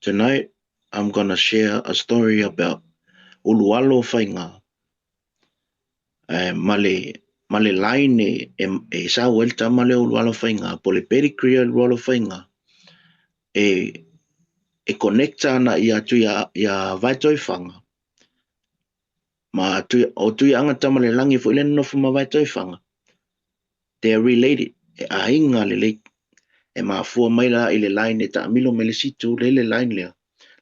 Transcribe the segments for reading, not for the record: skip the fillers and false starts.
Tonight, I'm gonna share a story about Ulualo Faiga ma le, ma le line e sau ai le tama lea o Ulualo Faiga, po o le pedigree o Ulualo Faiga, e connect ana ia ia Vaetoefaga, ma o Tuiaga Tamalelagi foi lea na nofo ma Vaetoefaga, they are related, e aiga lelei. E mafua mai la i le line e taamilo mai le isi itu, lea le line lea,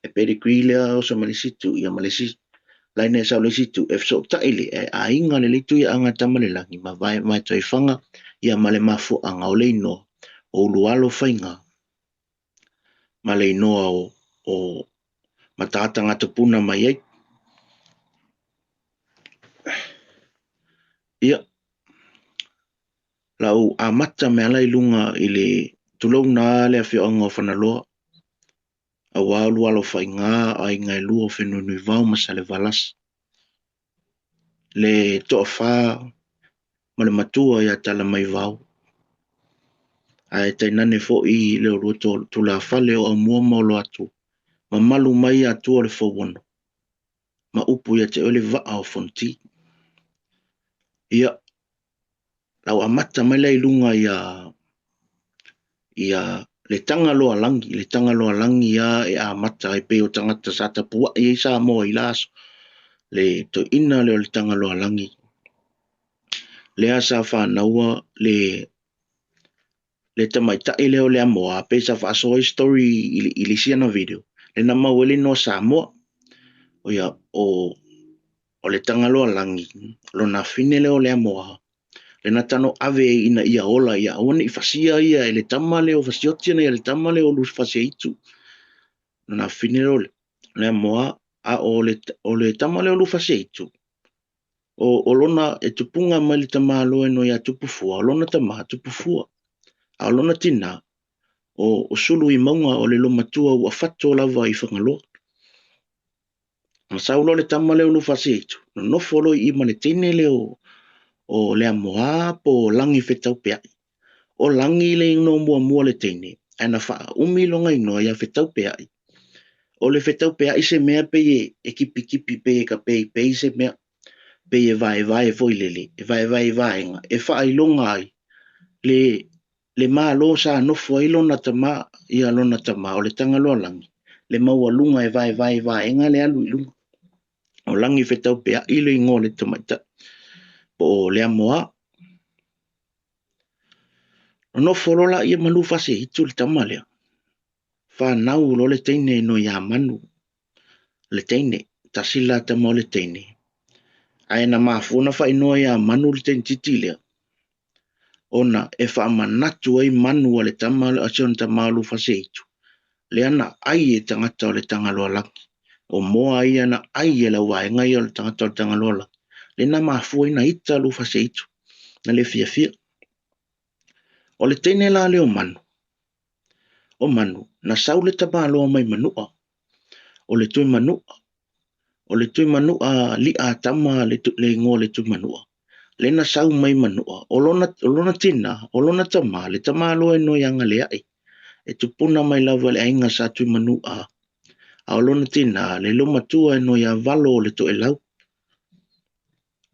le pedigree lea oso mai le isi itu, ia ma le isi line e sau le isi itu, e fesootai le, e aiga lelei Tuiaga Tamalelagi ma Vaetoefaga, ia ma le mafuaaga o le inoa o Ulualo Faiga, ma le inoa o Matatagatapuna mai ai. Ia, lau amata me ala i lunga i le tulouna le afioaga o Fanaloa, aua Ulualo Faiga, aiga e lua o Fenunuivao ma Salevalasi. Le toafa ma le matua ia Talamaivao. Ae tainane foi le olua tulafale o Aumua ma Oloatua, mamalu mai Atua o le Fauono, ma upu ia te oe le vaa o Fonoti. Ia, lau amata mai lea i lunga ia le Tagaloalagi, le Tagaloalagi ia e amata ai pei o tagata sa tapuai ai Samoa i la aso, le toeaina lea o le Tagaloalagi. Lea sa whanaua le tamaitai lea o le amoa, pe sa faasoa ai story i le isi ana video, le na mau ai le inoa Samoa. O ia, o le Tagaloalagi, lona afine lea o le amoa, le na tano ave ina ia ola ia aua ne i fasia ia e le tama lea o fasioti ana ia le tama lea o Lufasiaitu. Lona afine lea o le amoa, a o le tama lea o Lufasiaitu, o lona e tupunga mai le tamaloa no ia Tupufua, o lona tama Tupufua. A o lona tina, o Sulu i maunga o le lomatua ua fato lava i Fagaloa. Ma sau loa le tama lea o Lufasiaitu, nonofo loa i ma le teine lea o le amoa po o Lagi Fetaupeai. O Lagi le inoa muamua le teine, ae na faaumi lona inoa ia Fetaupeai. O le Fetaupeai se mea pei e kipikipi pei e kapeipei se mea, pei e vaevae foi lele, e vaevae i vaega, e faailoga ai le malo sa nofo ai lona tama, ia lona tama o le Tagaloalagi, le maualuga e vaevae i vaega le alu i luga. O Lagi Fetaupeai le ingoa o le tamaitai, po o le amoa. Nonofo loa laia ma Lufasiaitu le tama lea. Whanau loa le teine no ia Manu. Le teine, tasi la tama o le teine. Ae na mafua na whainoa ia Manu le teine titi lea. Ona e whaamanatu ai Manu a le tama a si ona tama o Lufasiaitu. Lea na ai e tangata o le Tagaloalagi. O moa ia na ai e lau vaega ia o le tangata o le Tagaloalagi. Le na mafua ina ita Lufasiaitu. Na le fiafia. O le teine la lea o Manu. O Manu, na sau le tamaloa mai Manua. O le tui Manua. O le tui Manua li a tama le ingoa le tui Manua. Le na sau mai Manua. O lona tina, o lona tama, le tamaloa e noi anga leai. E tupuna mai lava le ainga sa tui Manua. A o lona tina, le lomatua e noi a valo o le toelau.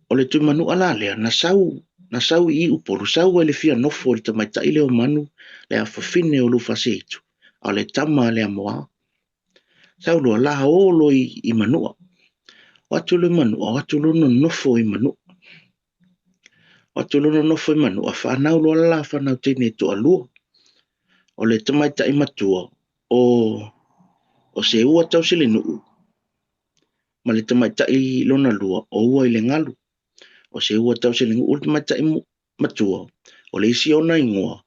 O le tui Manua la lea, na sau i Upolu, sau ai le fia nofo o le tamaitai lea o Manu, le afafine o Lufasiaitu, a o le tama le amoa. Sau loa la olo i Manua. O atu le Manua, o atu loa nonofo i Manua. O atu loa nonofo i Manua, whanau loa la whanau teine toalua. O le tamaitai matua, o se ua tausi le nuu, ma le tamaitai lona lua, o ua i le ngalu. O se ua tausi le nuu, o le tamaitai matua, o le isi ona ingoa,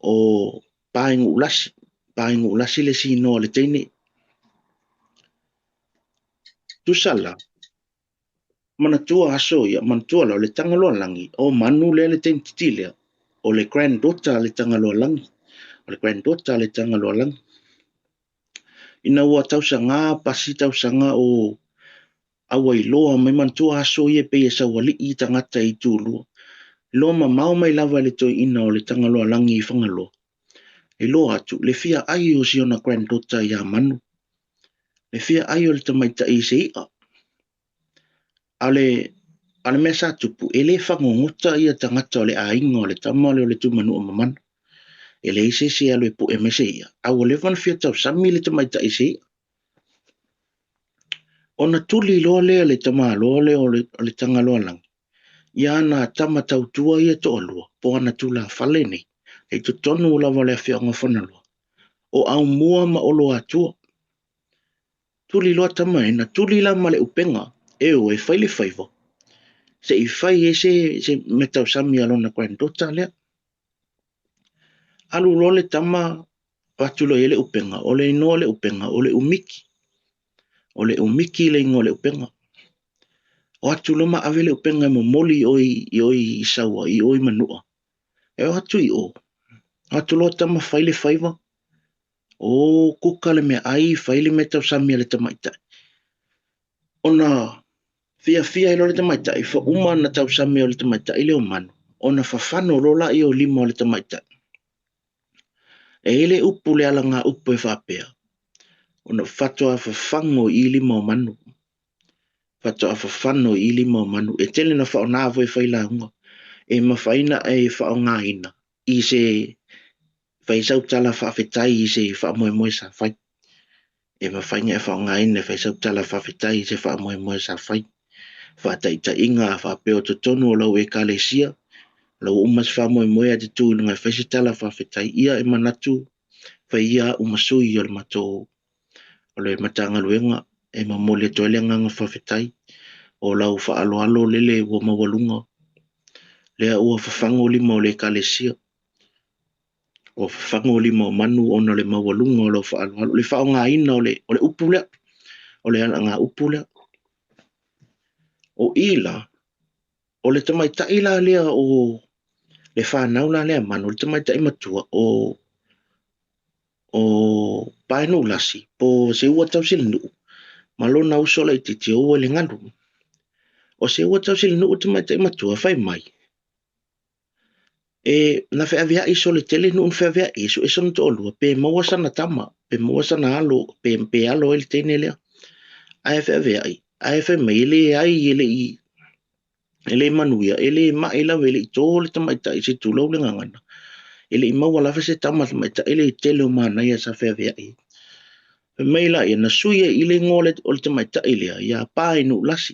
o Paengulasi. Paengulasi le si inoa le teine. Tusa la, manatua aso ia, manatua la o le Tagaloalagi, o Manu lea le teine titi lea, o le granddaughter le Tagaloalagi. O le granddaughter le Tagaloalagi. Ina ua tausaga, pasi tausaga o auailoa mai manatua aso ia pei e saualii tagata i tulua. Loa mamao mai lava le toeaina o le Tagaloalagi i Fagaloa. E loa atu le fia ai o si ona granddaughter ia Manu. Le fia ʻai o le tamaitai i se iʻa. A o le, a o le mea sa tupu, e le fagogota ia tagata o le aiga o le tama lea o le Tuimanua Mamana. E leai se isi e alu e pue mai se iʻa, a ua leva ona fia tausami le tamaitai i se iʻa. Ona tuli loa lea le tamaloa lea o le, o le Tagaloalagi, i ana tama tautua ia e toalua, po o ana tulafale nei, i totonu lava o le afioaga o Fagaloa, o Aumua ma Oloatua. Tuli loa tama e, na tuli la ma le upega, e o e fai le faiva, se i fai ai se, se mea tausami a lona granddaughter lea. Alu loa le tama, avatu loa i ai le upega, o le inoa o le upega, o le Umiki. O le Umiki le igoa o le upega. O atu loa ma ave le upega e momoli i oi, i oi i Saua, i oi Manua. E o atu i o, o atu loa tama fai le faiva, o kuka le meaai, fai le mea tausami a le tamaitai. Ona fiafia ai loa le tamaitai, fa uma ona tausami o le tamaitai lea o manu, ona fafano loa laia o lima o le tamaitai. E i ai le upu le alagaupu e faapea, ona faatoa fafago i lima o manu. Faatoa fafano i lima o manu. E tele na faaaoga foi e failauga. E mafai ona e faaaogaina i se fai sau tala faafetai i se faamoemoe sa fai. E mafai ona e faaaogaina e fai sau tala faafetai i se faamoemoe sa fai. Faataitaiga, a faapea o totonu o lau ekalesia, la ua uma se faamoemoe ae te tu i luga e fai se tala faafetai, ia e manatu fai ia au ma sui o le matou o le Matagaluega e momoli atu ai le agaga faafetai o lau faaaloalo lele ua maualuga, lea ua fafago lima o le ekalesia, ua fafago lima o manu ona o le maualuga o lau faaaloalo, le faaaogaina o le, o le upu lea, o le alagaupu lea. O i la, o le tamaitai la lea o le fanau la lea a Manu, le tamaitai matua o o Paenuulasi po o Seuatausilenuu ma lona uso laitiiti o Uelegalu. O Seuatausilenuu le tamaitai matua fai mai, e na feaveai sole tele nuu na feaveai e sue sona toalua pe maua sana tama, pe maua sana alo, pe, pe alo ai le teine lea. Ae feaveai, ae fai mai e leai e le i e le manuia, e le mai lava, e le i tō le tamaitai se tulou le gagana. E le i maua lava se tama tamaitai le i tele o manaia sa feaveai. Fai mai laia, na sui ai i le igoa o le tamaitai lea ia Paenuulasi,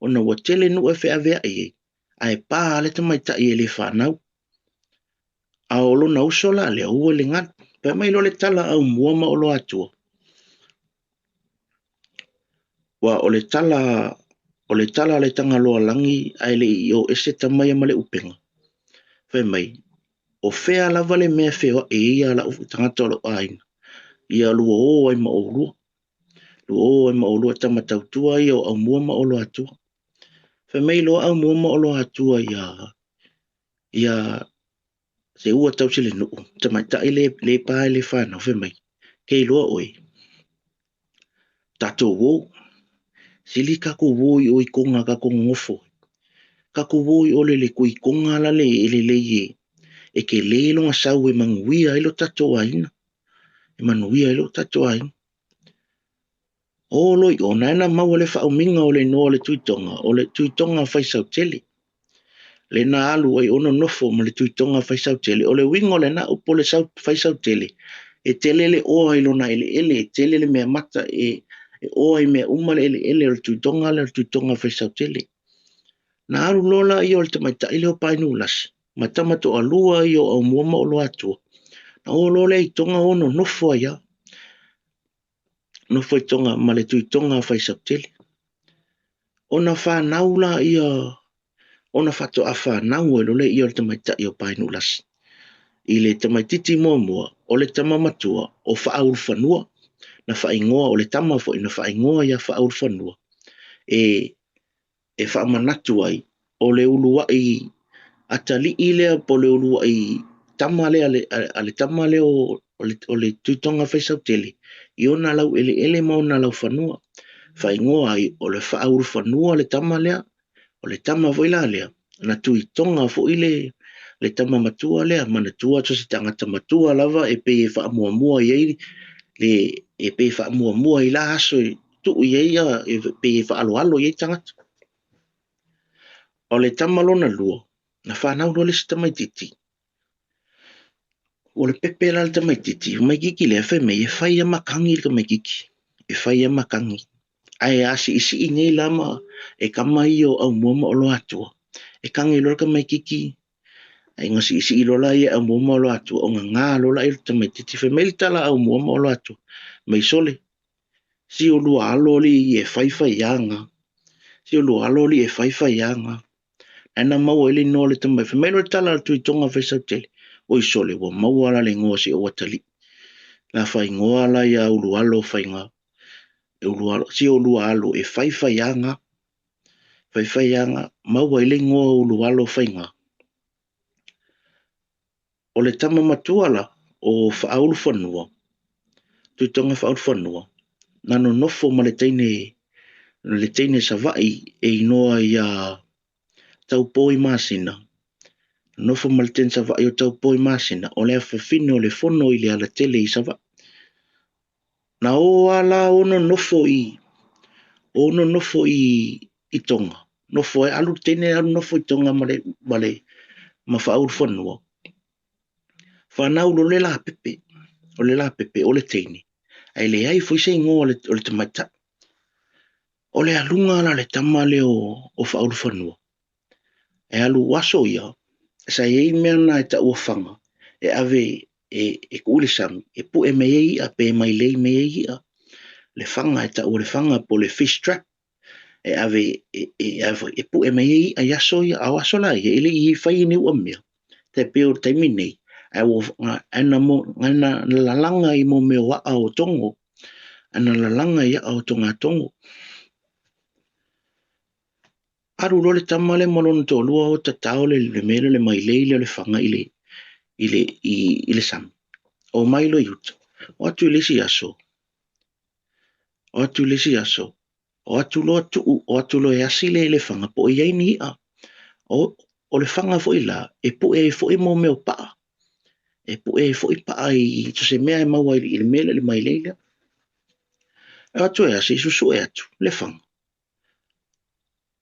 ona ua tele nuu e feaveai ai, ae pa le tamaitai e le fanau. A o lona uso la lea, ua le galu. Fai mai loa le tala a Aumua ma Oloatua, ua o le tala o le tala a le Tagaloalagi ae le i o ese tama ia ma le upega. Fai mai, o fea lava le mea e feoai ai ia lau tagata o lou aiga, ia lua o ai ma oulua. Lua o ai ma oulua tama tautua ia o Aumua ma Oloatua. Fai mai loa Aumua ma Oloatua ia ia Seua tausi le nuu, tamaitai le, le pa e le fanau, fai mai, ke iloa oe, tatou o, sili kakou o i o i Koga kakou nonofo ai. Kakou o i o le le kui Koga la le e lelei e, e tele lona sau e manuia ai lo tatou aiga, e manuia ai lo tatou aiga. O loi o, na e na maua le faaumiga o le igoa o le Tuitoga, o le Tuitoga Faisautele. Le na alu ai o nonofo ma le Tuitoga Faisautele. O le uiga o lena upu o le sau, Faisautele, e tele le oa i lona eleele, e tele le mea mata, e, e oa i mea uma le eleele o le Tuitoga lea o le Tuitoga Faisautele. Na alu loa la ia o le tamaitai lea o Paenulasi, ma tama toalua ia o Aumua ma Oloatua. Na o loa lea i Toga o nonofo ai lava. Nofo i Toga ma le Tuitoga Faisautele. Ona fanau laia, ona faatoa fanau ai loa lea o le tamaitai o Paenuulasi. I le tamaititi muamua, o le tama matua o Faaulufanua, na faaigoa, o le tama foi na faaigoa ia Faaulufanua, e e faamanatu ai, o le uluai atalii lea po o le uluai tama lea a le tama lea o, o le, o le Tuitoga Faisautele i ona laueleele ma ona laufanua. Faaigoa ai o le Faaulufanua le tama lea, o le tama foi la lea, na Tuitoga foi le, le tama matua lea, manatua so se tagata matua lava e pei e faamuamua i ai le, e pei e faamuamua i la aso i tuu i ai ia, e pei e faaaloalo i ai tagata. O le tama lona lua, na fanau loa le isi tamaitiiti. O le pepe la le tamaitiiti, tamaitiiti lea fai mai e fai lava matagi le tamaitiiti, e fai lava matagi. Ae a siisii nei la ma e tama ia o Aumua ma Oloatua, e tagi loa le tamaitiiti, ae na siisii loa la ia e Aumua ma Oloatua, ona na loa lea o le tamaitiiti. Fai mai le tala a Aumua ma Oloatua, mai sole, si o lua alo alii e fai fai aga. Si o lua alo alii e fai fai aga. Ae na maua ai le igoa o le tamaitiiti. Fai mai loa le tala a le Tuitoga Faisautele, oi sole, ua maua la le igoa o si ou atalii. La faaigoa la ia Ulualo Faiga, e Ulualo, si o lua alo e fai fai aga. Fai fai aga, maua ai le igoa o Ulualo Faiga. O le tama matua la o Faaulufanua, Tuitoga Faaulufanua, na nonofo ma le teine, le teine Savaii e inoa ia Taupoimasina. Nonofo ma le teine Savaii o Taupoimasina, o le afafine o le fono i le alatele i Savaii. Na o lava la o nonofo i, o nonofo i Tonga, nofo ai, alu le teine alu nofo i Tonga ma le, ma le, ma Faaulufanua. Fanau loa le lapepe, o le lapepe o le teine, ae leai foi se igoa o le, o le tamaitai. O le aluga la o le tama lea o Faaulufanua, e alu aso ia, sa i ai mea na e taua faga, e ave e, e tuu i le sami, e pue mai ai i'a pe mailei mai ai i'a. Le faga e taua le faga po o le fish trap, e ave e, e, e, e pue mai ai i'a i aso ia. A o aso la ia, e le i fai ni u'a mea, tai pei o le taimi nei, ae ua, ae na, mo, ae na lalaga i mo mea o a'a o Togo, ae na lalaga i a'a o Togatogo. Alu loa le tama lea ma lona toalua o tatao le, le mea lea le mailei lea o le faga i le, i le, i, i le sami. O mai loa i uta. O atu i le isi aso, o atu i le isi aso, o atu loa tuu, o atu loa e asi le, le faga po o i ai ni i'a. O, o le faga foi la, e pue ai foi mo mea o paa. E pue ai foi paa i, i so se mea e maua i le mea lea le mailei lea. E o atu e asi, susue atu le faga.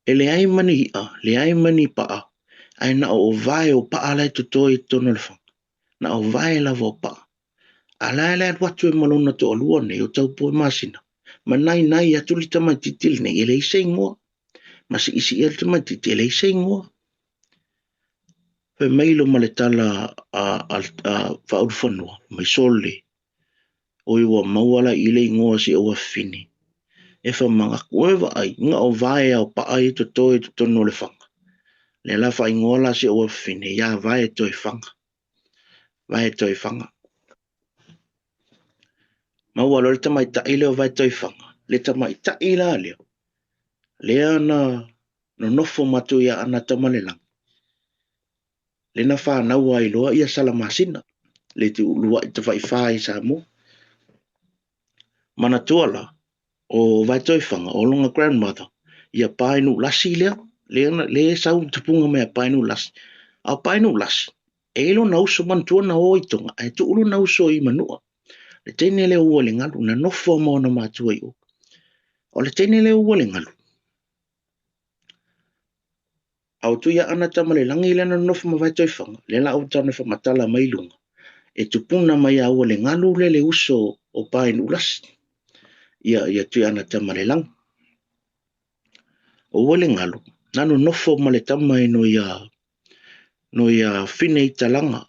E leai ma ni i'a, leai ma ni pa'a, ae na o vae o pa'a la e totoe i totonu o le faga. Na o vae lava o pa'a. A la e alu atu e ma lona toalua nei o Taupoimasina, ma nainai atu le tamaitiiti lenei, e leai se igoa. Ma siisii le tamaitiiti, e leai se igoa. Fai mai lo ma le tala a, a, a Faaulufanua, mai sole, Oi ua maua la i le igoa o si ou afafine. E faamanatu, ua e vaai, na o vae lava o paa ia e totoe i totonu o le faga. Lea la faaigoa la si ou afafine ia Vae Toefaga. Vae Toefaga. Maua loa le tamaitai lea o Vae Toefaga, le tamaitai la lea, lea na nonofo ma Tuiaana Tamalelagi, lea na fanau ai loa ia Salamasina, le uluai tafaifa i Samoa. Manatua la, o Vaetoefaga, o lona grandmother, ia Paenulasi lea, lea, lea e sau tupuga mai a Paenulasi. A o Paenulasi, e i ai lona uso, manatua na o i Tonga, ae tuu lona uso i Manua. Le teine lea ua le galu, na nofo ma ona matua i o. O le teine lea ua le galu, A o Tuiaana Tamalelagi lea na nonofo ma Vaetoefaga, lea la ua tago faamatala mai luga, e tupuna mai a ua le galu lea le uso o Paenuulasi, ia, ia Tuiaana Tamalelagi. O ua le galu, na nonofo ma le tama e no ia, no ia Fineitalaga,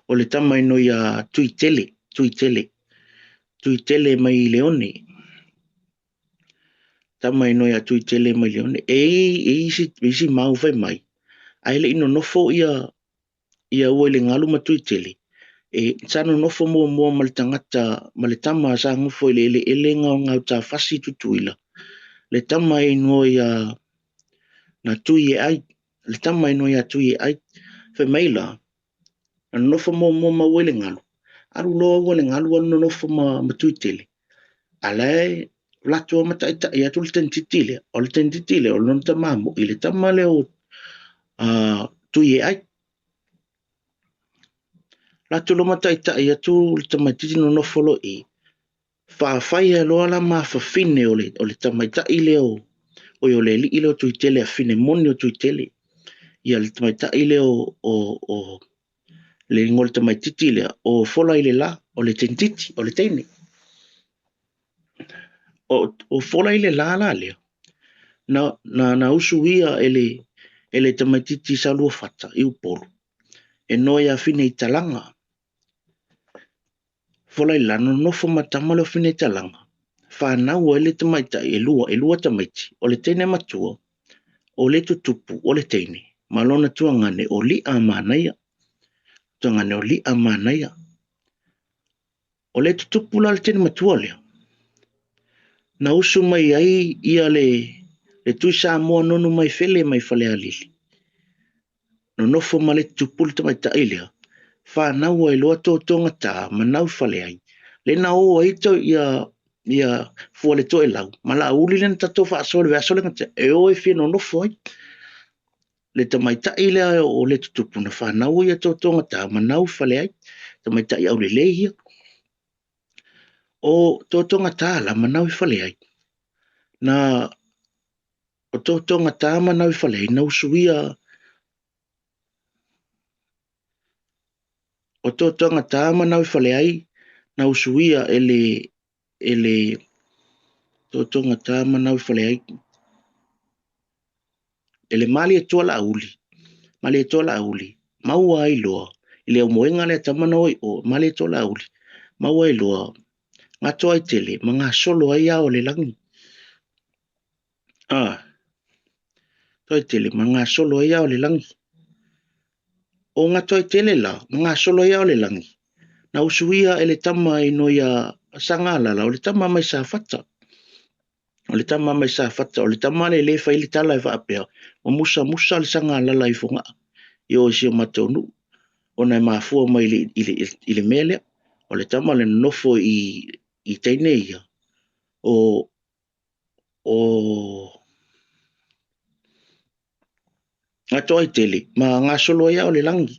o le tama e no ia Tuitele, Tuitele, Tuitele mai i Leone. Tama inoa ia Tuitele mai Leone. E i e isi, isi mau fai mai, ae le i nonofo ia, ia ua i le galu ma Tuitele, e sa nonofo muamua ma le tagata, ma le tama sa nofo i le eleelega o Gautafasi i Tutuila, le tama e inoa ia na Tui e ai, le tama inoa ia Tui e ai. Fai mai la, Na nonofo muamua ma Uelegalu, alu loa Uelegalu alu nonofo ma, ma Tuitele. A la e latou ma taitai atu le tentiti lea, o le tentiti lea o lona tama mo'i, le tama lea o uh, Tui e ai. Latou loa ma taitai atu le tamaititi nonofo loa i. Faafaia loa la mafafine o le, o le tamaitai lea o, oi o le alii lea o Tuitele, afine moni o Tuitele. Ia le tamaitai lea o, o, o le igoa o le tamaititi lea, o Fola i le la, o le tentiti, o le teine. O, o Fola i le la la lea, na, na, na usuia e le, e le tamaititi Saluafata i Upolu, e noa ia Fine i Talaga. Fola i le la, nonofo ma tama lea o Fine i Talaga, fanau ai le tamaitai e lua, e lua tamaiti, o le teine matua, o le tutupu o le teine, ma lona tuagane o Li'a Manaia. Tuagane o Li'a Manaia. O le tutupu la le teine matua lea, na usu mai ai ia le, le Tui Samoa nonu mai Fele mai Falealili. Nonofo ma le tupu le tamaitai lea, fanau ai loa totogata ma Naufaleai, le na o ai to ia ia Fualetoelau ma Laauli le na tatou faasoa i le vaiaso lea na tea, e o e fia nonofo ai. Le tamaitai lea o le tutupu na fanau ia totogata ma Naufaleai, tamaitai aulelei ia. O totogata la ma Naufaleai, na o totogata ma Naufaleai na usuia o totogata ma Naufaleai na usuia e le e le totogata ma Naufaleai e le Malietoa Laauli, Malietoa Laauli, maua ai loa i le aumoega lea tama na o i o, Malietoa Laauli, maua ai loa Gatoaitele ma gasolo ai ao o le lagi. Ah, Gatoaitele ma gasolo ai ao o le lagi. O Gatoaitele la, ma gasolo ai ao o le lagi, na usuia e le tama i noia Sagalala, o le tama mai Safata. O le tama mai Safata, o le tama le le fai le tala e faapea, ua musamusa le Sagalala i Fogaa, i o i si o matou nuu, ona e mafua mai i le, i le, i le mea lea. O le tama le nonofo i, i teine ia, o, o Gatoaitele ma gasolo ai ao le lagi.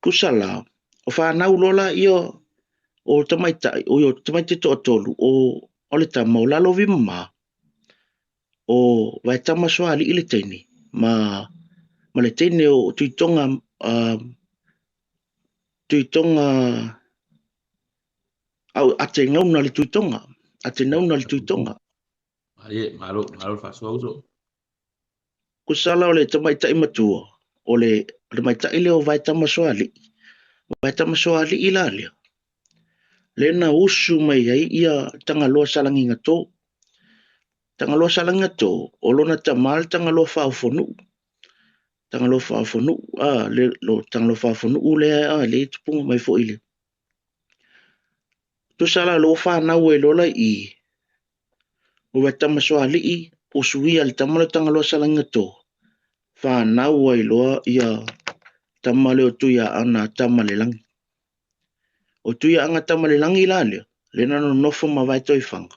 Tusa la, o fanau loa laia o tamaitai, oi o tamaiti toatolu, o, o le tama o Lalovi mama, o Vaetama Sualii le teine, ma, ma le teine o Tuitoga, uh, Tuitoga, au, a te gauna le Tuitoga, a te nauna le Tuitoga. Malie, malo, malo le faasoa uso. Kusala o le tamaitai matua, o le tamaitai lea o Vaetama Soalii. Vaetama Soalii la lea, lea na usu mai ai ia Tagaloa Salagigatō. Tagaloa Salagigatō, o lona tama le Tagaloa Faaofonuu. Tagaloa Faaofonuu, a, le, lo, Tagaloa Faaofonuu lea, a, le tupunga mai foi le. Tusa la lo whanau e lola i o Vaetama Soalii, usuia le tama lea o Tagaloa Salagigatō, whanau ai loa ia tama lea o Tuiaana Tamalelagi. O Tuiaana Tamalelagi la lea, lea na nonofo ma Vaetoifaga.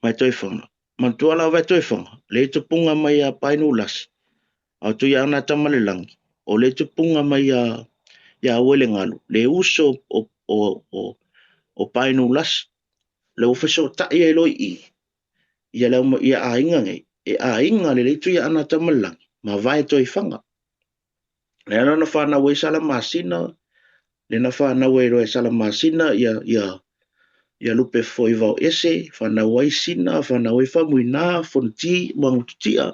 Vaetoifaga. Matua la o Vaetoifaga, le tupunga mai a Paenulasi, a o Tuiaana Tamalelagi, o le tupunga mai a ia Uelegalu, le uso o, o, o, o Paenulasi, le ua fesootai ai loa i i, ia le ia aiga nei, e aiga lelei Tuiaana Tamalelagi, ma Vaetoifaga. Lea la na whanau ai Salamasina, le na whanau ai roe Salamasina, ia, ia, ia Lupe foi vao ese, whanau ai Sina, whanau ai Famuina, Fonoti, Mangututia,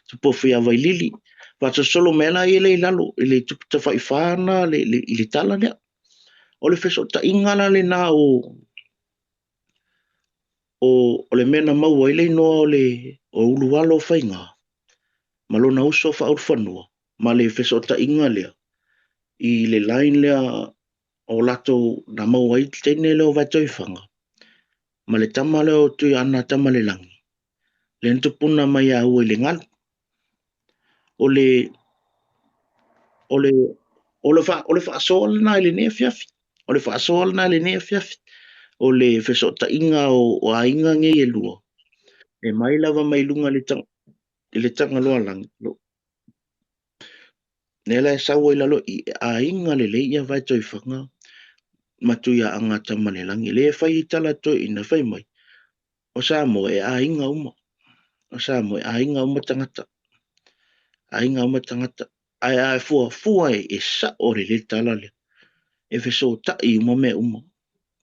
tupofu ia Vailili. Whatasolo mea la i le lalo, i le tupu tawhai whāna, le, le, i le tala lea. O le fesootaiga la lenā o, o, o le mea na maua ai le inoa o le o Ulualo o Faigā ma lona uso faaulufanua ma le fesootaiga lea i le line lea o latou na maua ai le teine lea o Vaetoifaga ma le tama lea o Tuiaana Tamalelagi lea na tupuna mai ia ua i le galu. O le o le o le fa, o le faasoa lena i lenei afiafi. O le faasoa lena i lenei afiafi. O le fesootaiga o, o aiga nei e lua. E mai lava mai luga i le, tang, i le Tagaloa lagi. Lea la e sau ai lalo i e aiga lelei ia Vaetoifaga. Ma Tuiaana Tamalelagi. Le fai i tala toeaina fai mai, o Samoa e aiga uma. O Samoa e aiga uma tagata. Aiga uma tagata. Ae a fuafua e sa'o lelei le tala lea. E fesootai uma mea uma.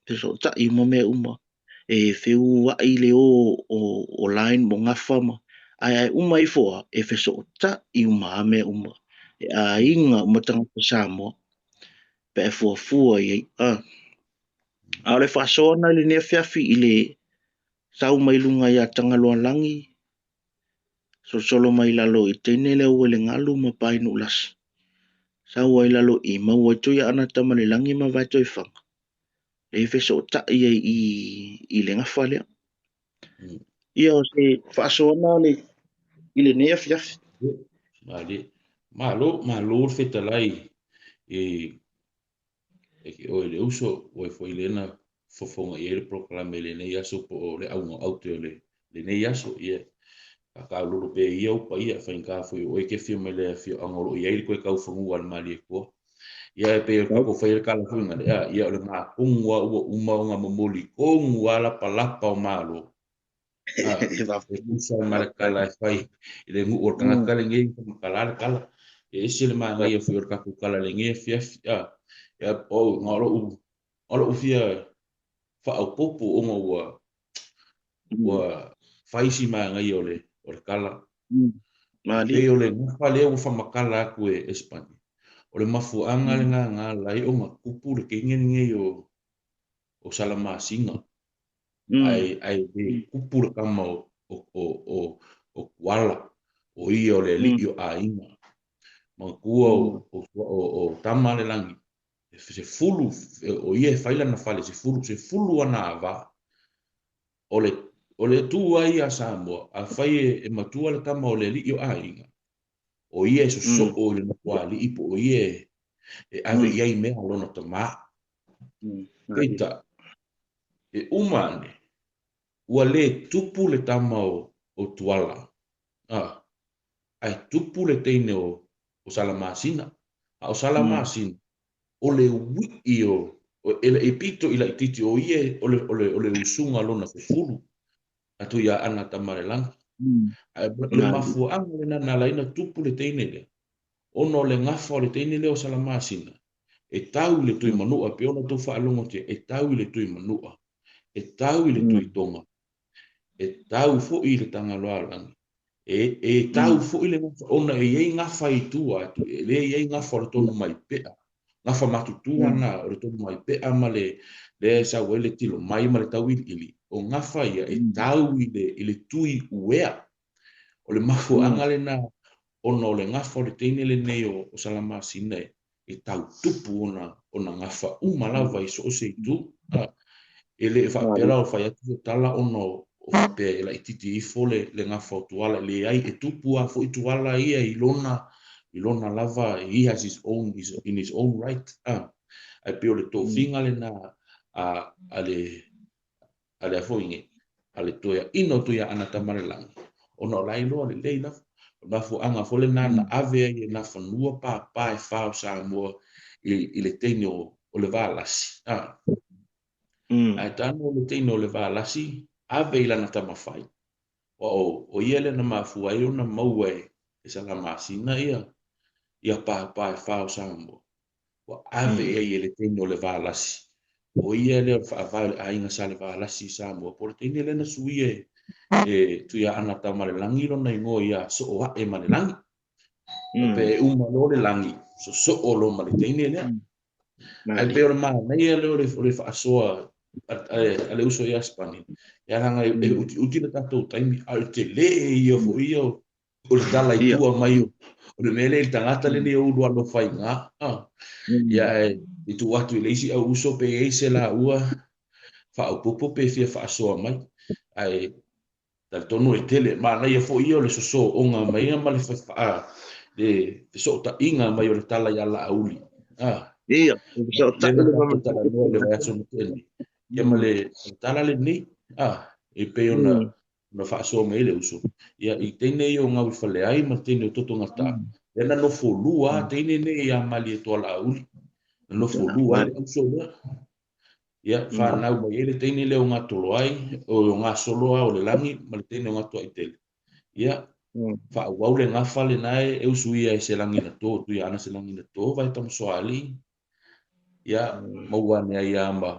Fesootai uma mea uma. E feua'i le o o line mo gafa ma ae uma ifo lava e fesootai uma lava mea uma. E aiga uma tagata Samoa pe a fuafua i ai. A o le faasoa lena i lenei afiafi i le sau mai luga ia Tagaloalagi, solosolo mai lalo i teine lea ua i le galu ma Painuulasi, sau ai lalo i maua ai Tuiaana Tamalelagi ma Vaetoifaga, le fesootai ai i le gafa lea. Ia o se faasoa lena i lenei afiafi. Malo, malo le fetalai i E ke oe le uso, oe foi lena fofoga i ai le polokalame i lenei aso po o le auga aute o le lenei aso. Ia, faakaulolo pea ia ou paia, faigata foi o oe ke afio mai le afioaga o lo o i ai le koe taufanua a le Malietoa. Ia, e pei o le tatou faia le tala foi na lea, ia o le gatonu lava ua uma ona momoli tonu lava lapalapa o Malo. E tusa ai ma le tala e fai i le nuu o le tagata lenei, famatala le tala. E ese le manaia foi o le tatou tala i lenei afiafi. Ia, na o lou fia faaopoopo ona ua fai si manaia o le tala. E pei o le gafa lea ua faamatala atu e Espani, o le mafuaaga lena na ala ai ona tupu le teine lenei o Salamasina. Ae le tupu le tama o Tuala, o ia o le alii o aiga. Manatua o tama a le lagi, 10, o ia e fai lana fale, 10, 10 ana ava. O le tu ai ia Samoa, afai e matua le tama o le alii o aiga, o ia e sosoo i le nofoalii po o ia e ave i ai mea a lona tamā. Peitai, e uma ane, ua le tupu le tama o Tuala, ae tupu le teine o Salamasina. A o Salamasina, o le ui'i o, e pito i laitiiti o ia o le usuga lona 10 a Tuiaana Tamalelagi. Ae o le mafuaaga lena na ala ai ona tupu le teine lea, ona o le gafa o le teine lea o Salamasina, e tau i le Tuimanua, e pei ona outou faalogotia, e tau i le Tuimanua, e tau i le Tuitoga, e tau foi i le Tagaloaalagi, e tau foi le gafa, ona e i ai gafa i tua atu, e le i ai gafa o le Tonumaipea, gafa matutua na o le Tonumaipea ma le lea e sau ai le tilo mai ma le tauiliili, o gafa ia e tau i le tui uea. O le mafuaaga lena ona o le gafa o le teine lenei o Salamasina e tau tupu ona gafa uma lava i so o se itu. E le faapea la o fai atu se tala ona o faapea e laitiiti ifo le gafa o Tuala, e leai, e tupu lava foi Tuala ia i lona lava, he has his own, in his own right. Ae pei o le tofiga lena a le afoinge, a le toeaina o Tuiaana Tamalelagi, ona o la iloa lelei lava. O le mafuaaga foi lena na ave ai e nā fanua pāpā e whā o Samoa i le teine o le Valasi. Ae tano o le teine o le Valasi, ave i lana tamawhai. O ia le na mafua ai ona maua e Salamasina ia pāpā e whā o Samoa. Ua ave ai e le teine o le Valasi. O ia lea o le faavae o le aiga sa le Valasi i Samoa. Po o le teine lea na suia e Tuiaana Tamalelagi lona igoa ia Sooae ma le lagi. O pe e uma loa le lagi, sosoo loa ma le teine lea. Ae pei o le manaia lea o le faasoa a le uso ia Spani. Ia langa e utiuti le tatou taimi, a o le tele ia foi ia o le tala i tua mai o le mea lea i le tagata lenei o Ulualofaiga. Ia e i tuu atu i le isi au uso pe i ai se laua faaopoopo pe fia faasoa mai. Ae talitonu e tele, manaia foi ia o le sosooga mai ma le fesootaiga mai o le tala ia Laauli. Ia, lena tatou talanoa i le vaiaso na tea nei. Ia ma le tala lenei, e pei ona faasoa mai ai le uso. Ia, i teine ia o Gauifaleai ma le teine o Totogata, lea na nofolua teine nei ia Malietoa Laauli. Na nofolua ai le uso lea. Ia, fanau mai ai le teine lea o Gatoloai, o Gasoloa o le lagi ma le teine o Gatoaitele. Ia, faaauau le gafa lena e usuia e Selaginato, Tuiaana Selaginato, vai Tamasoalii. Ia, maua ane ai lava ma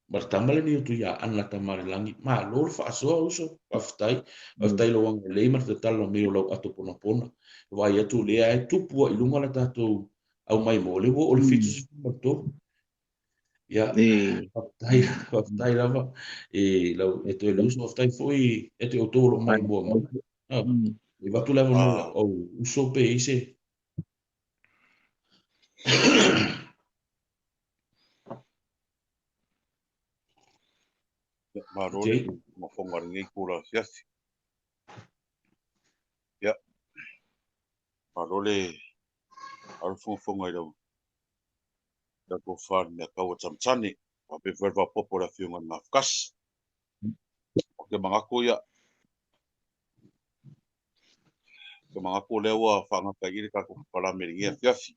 ma le tama lenei o Tuiaana Tamalelagi. Malo le faasoa uso, faafetai. Faafetai i lou agalelei ma le tatalo mai o lau ato ponapona. Vaai atu o lea e tupu ai i luga le tatou aumaimoa, lea ua oo i le 73. Ia, faafetai, faafetai lava i lau e toe le uso, faafetai foi e te outou o lo o maimoa mai. I avatu le avanoa i lau uso pe i se. Ia, malo le mafoga i lenei itula afiafi. Ia, malo le alo fogafoga i lau tofa i le mea tau a Tamatane. Faapea foi le faaopoopo a le Afioga i le Gafatasi. Ou te manatu ia, ou te manatu o lea ua faagata i i le tatou polokalame i lenei afiafi.